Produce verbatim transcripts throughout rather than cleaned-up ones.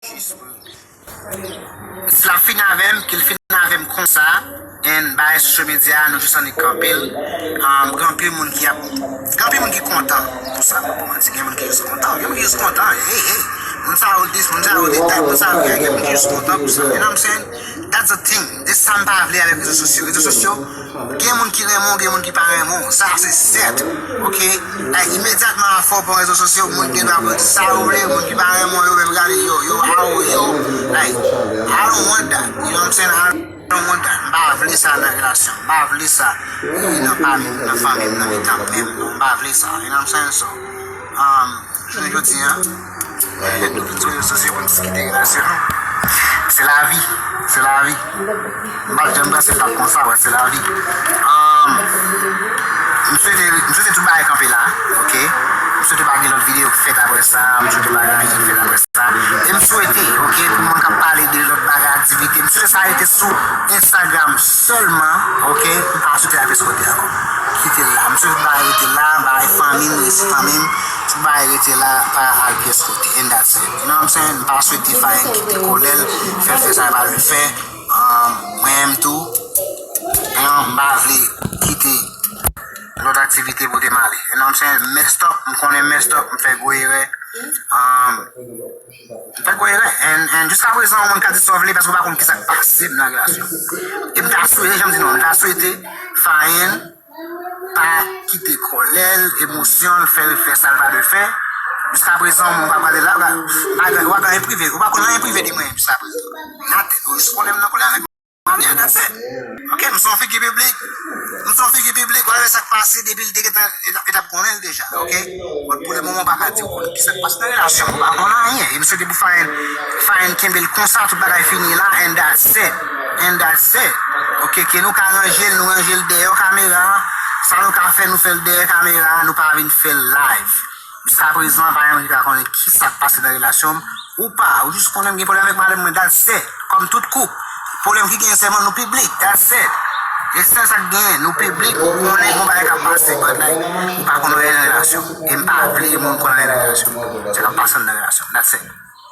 Jis pou l ap fin avè m, ke l fin avè m konsa, and bagay social media, nou jis annik kanpe l. Um, gen anpil moun ki ap, gen anpil moun ki kontan pou sa, mwen pa manti, gen moun ki jis kontan, gen moun ki jis kontan, hey, hey, moun sa yo dis, moun sa yo detay, moun sa yo kè, gen moun ki jis kontan pou sa, you know what I'm saying? That's the thing, se sa m pa vle avèk rezo sosyo, rezo sosyo, gen moun ki renmen w, gen moun ki pa renmen w. Sa se sèt. Ok? Like, imedyatman afè w pran rezo sosyo, moun gen dwa pou di sa yo vle, moun ki pa renmen w, yo menm gade, yo, yo, a w, yo. Like, I don't want that. You know what I'm saying? I don't want that. M pa vle sa nan relasyon. M pa vle sa nan fanmi m, nan fanmi m, nan mitan frè m. Non, m pa vle sa. You know what I'm saying? So, um, Jounen jodi a, nou vin sou rezo sosyo pou n diskite relasyon nou. Se lavi, se lavi. M pa t janm panse l t ap konsa, but se lavi. Um, m swete, m swete tout bagay kanpe la, ok? M swete pa gen lòt videyo k fèt apre sa, m swete pa gen anyen k fèt apre sa. E m swete, ok, pou moun k ap pale de lòt bagay, aktivite, m swete sa rete sou Instagram sèlman, ok? M pa swete al plis kote ankò. Kite l la. M swete bagay rete la, bagay fanmi m, resi fanmi m. Tout bagay rete la, pa al pyès kote. And that's it. You know what I'm saying? M pa swete Fayen kite kòlè l, fè l fè sa l pa dwe fè. Um, mwen menm tou, you know, m pa vle kite lòt aktivite pote m ale. You know what I'm saying? Messed up, m konnen messed up, m fè gwo erè. Um, m fè gwo erè. And, and jiska prezan, yon moun ka di sa w vle paske w pa konn kisa k pase m nan relasyon. E m ta swete, jan m di nou, m ta swete Fayen pa kite kòlè l, emosyon l fè l fè sa l pa dwe fè. Jiska prezan, moun pa gade la, w ap gade an prive. Ou pa konn anyen prive de mwen jiska prezan. Nothing. Ou jis konnen m nan kòlè avèk manmay, that's it. Ok, m se yon figi piblik. M se yon figi piblik, whatever sa k pase, depi l te gentan, li t ap, li t ap konnen l deja, ok? But pou le moman, m pa ka di w kisa k pase nan relasyon, m pa konn anyen. E m swete pou Fayen, Fayen kenbe l konsa, tout bagay fini la, and that's it. And that's it. Ok, ke nou ka ranje l, nou ranje l dèyè kamera. Sa nou ka fè, nou fè l dèyè kamera, nou pa vin fè l live. Jiska prezan, pa gen moun ki ka konnen kisa k pase nan relasyon m. Ou pa, ou jis konnen m gen pwoblèm avèk madanm mwen, that's it. Kòm tout koup, pwoblèm ki genyen sèlman nou piblik, that's it. E sèl sa k genyen, nou piblik, ou konnen gon bagay k ap pase, but like, ou pa konn anyen nan relasyon. E m pa vle moun konn anyen nan relasyon. Sa k ap pase anndan relasyon, that's it.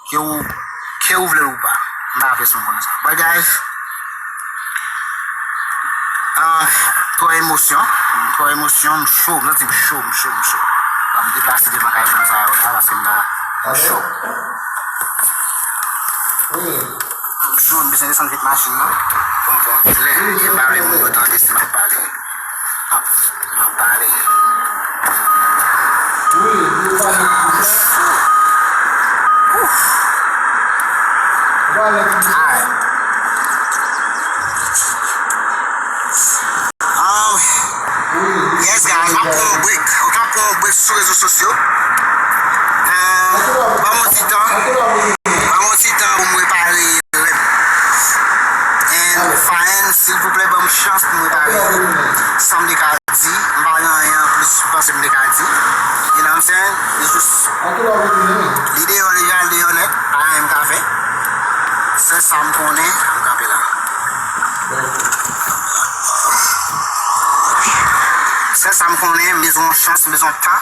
Ke ou, ke ou vle l ou pa. M pa vle moun konnen sa. But guys, ah, twò emosyon, twò emosyon, m cho, m santi m cho, m cho, m cho. Ban m deplase devan kay fanm sa yo la, paske m pa, m cho. M cho, m bezwen desann vit machin nan. Pou m pran ti lè, e m pa vle moun yo tande si m ap pale. M ap, m ap pale. Wi, nou pale pou sa. Ouf. Alright. Um, yes, guys, m ap pran yon break. Ok, m ap pran yon break sou rezo sosyo. Euh, ban m yon ti tan. Ban m yon ti tan pou m repare rèm. And Fayen, silvouplè, ban m chans pou m repare sa m te ka di. M pa gen anyen anplis m panse m te ka di. You know what I'm saying? It's just, li deyò deja, l deyò nèt. Pa gen anyen m ka fè. Sèl sa m konnen, m kanpe la. Sèl sa m konnen, m bezwen yon chans, m bezwen tan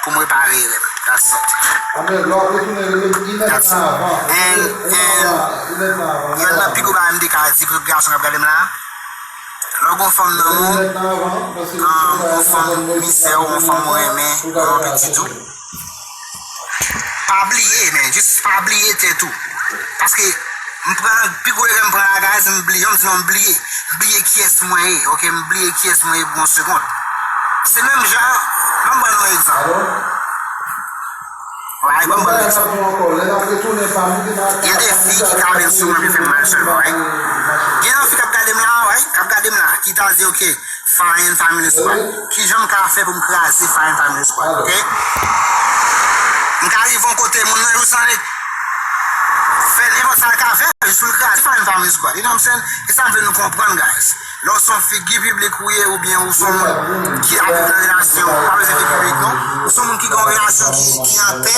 pou m repare erè m. That's it. That's it. And, and, yonn nan pi gwo bagay m te ka di pou tout gason k ap gade m la, lè w gen yon fanm nan men w, yon fanm mizè w, yon fanm ou renmen, yon pitit ou, pa bliye, men, jis pa bliye tèt ou. Paske m pran, pi gwo erè m pran la, guys, m bliye, m di non, m bliye. M bliye kiyès mwen ye, ok? M bliye kiyès mwen ye pou yon segond. Se menm jan, ban m ban nou yon egzanp. Alright, ban m ban nou egzanp. Gen de fi ki ka vin sou mwen pou fè m mal sèlman, right? Gen yon fi k ap gade m la, right? K ap gade m la, ki ta di, ok, Fayen Family Squad. Kijan m ka fè pou m kraze Fayen Family Squad, ok? M ka rive yon kote, moun nan jis annik fè nenpòt sa l ka fè, jis pou l kraze Fayen Family Squad. You know what I'm saying? E sa m vle nou konprann, guys. Lè w se yon figi piblik ou ye, oubyen ou se yon moun ki ap viv nan relasyon, ou pa bezwen figi piblik, non. Ou se yon moun ki gen yon relasyon ki, ki an pè,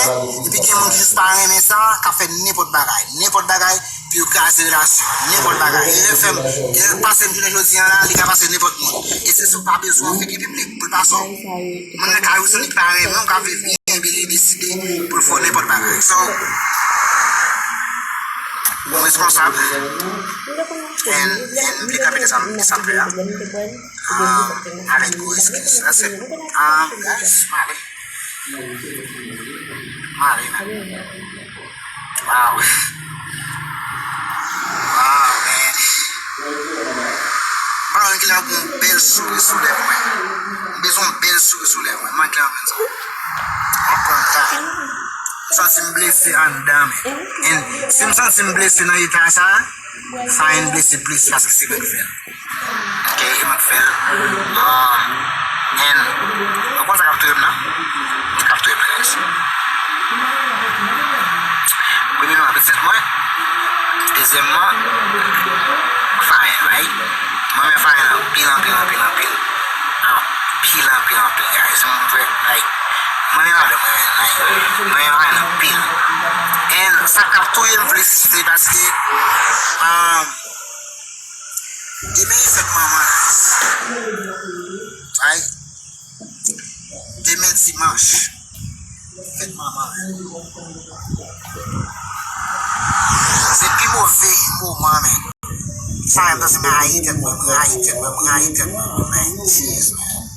epi gen moun ki jis pa renmen sa, k ap fè nenpòt bagay. Nenpòt bagay, pou yo kraze relasyon, nenpòt bagay. E lè fè m, e lè pase m jounen jodi a la, li ka pase nenpòt moun. E se sa w pa bezwen yon figi piblik pou l pase w. Moun nan ka jis li pa renmen w, ka viv byen, epi li deside pou l fè w nenpòt bagay. So, Responsab. And, and m pli ka pete sa, sa m fè a. Ah, avèk gwo eskiz. That's it. Ah, guys, m ale. M ale, man. Wow. Wow, man. Pandan ki la pou yon bèl souri sou lèv mwen. M bezwen yon bèl souri sou lèv mwen. Manke anpil sa. Mwen kontan. M santi m blese anndan, men. And si m santi m blese nan eta sa, sa yon blese plis paske se mwen k fè l. Ok, e mwen k fè l. Ah, and, ou konn sa k ap touye m nan? Sa k ap touye m nan, guys. Premyèman, pitit mwen. Dezyèmman, farin, right? Mwen renmen farin anpil, anpil, anpil, anpil. Anpil, anpil, anpil, guys. Mwen vre, like, mwen renmen madanm mwen, like, mwen renmen farin anpil. And sa k ap touye m plis, se paske, um, demen e fèt manman. Right? Demen dimanch. Fèt manman. Se pi move moman, men. Sa fè m santi m rayi tèt mwen, m rayi tèt mwen, m rayi tèt mwen, men. Jeez, man.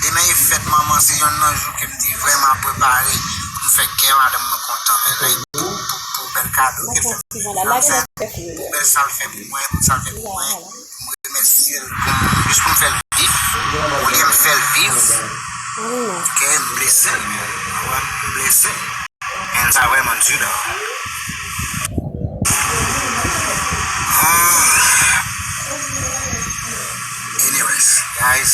Demen e fèt manman, se yonn nan jou ke m te vrèman ap prepare pou m fè kè madanm mwen kontan, men. Like, pou, pou, pou bèl kado ke l fè m, pou bèl sa l fè pou mwen, pou sa l fè pou mwen. M remèsye l pou m, jis pou m fè l viv. Olye m fè l viv, ke m blese l. Wè, m blese. And sa vrèman di, dò. Ah. Anyways, guys.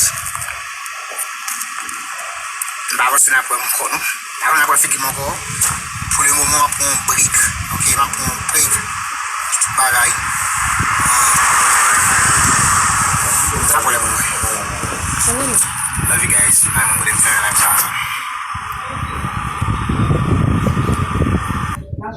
M pa panse n ap wè m ankò, non. M pa panse n ap wè figi m ankò. Pou le moman, m ap pran yon break. Ok, m ap pran yon break. Tout bagay. Sa pou lè pou mwen. Love you guys. Bye, mwen kote m fè live sa.